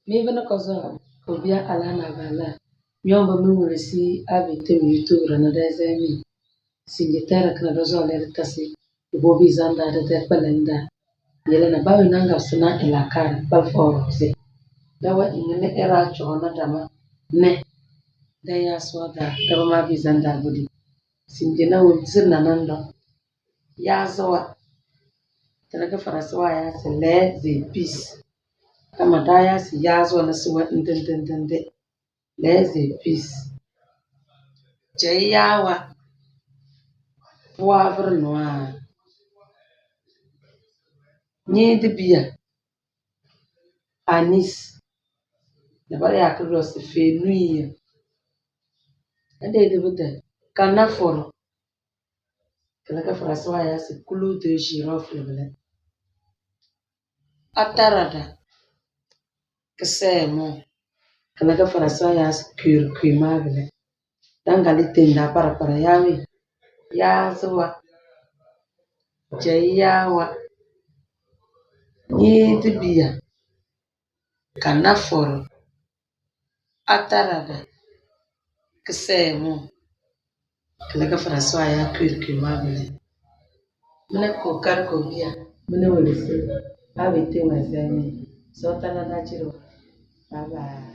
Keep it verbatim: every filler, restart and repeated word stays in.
Mi bini kozo ko bia ala na bala. Nyomba mi wuri si abi tem YouTube rana da zemi. Singe tera kana dozo le tasi. Ibo bi zanda da da kpalenda. Yele na bawi nanga sina ilakar bal foro si. Dawa ingene era chona dama ne. Da ya so da daba ma bi zanda budi. Singe na wuri sina nando. Yaazawa. Tana ka Faransa wa yaasi les épices. Kama daa yaasi yaazawa na siwa ndendendende. Les épices. Jai yaawa. Poivre noir. Nyiidi biya. Anis. Na bari yaa ka dosi fenouil. Ade de bida. Kanaforo. Kala ka Faransa wa yaasi clou de girofle bele. Atarada. Kiseemo. Kala ka Faransa wa yaasi curcuma bele. Dangali tenda parapara yaawi. Yaazawa. Jai yaawa. Nyiidi biya. Kanaforo. Atarada. Kiseemo. Kala ka Faransa wa yaa curcuma bele. Mine kokari ko biya. Mine wele si. Abi te wa zemi. So tana da jiro. Bye bye.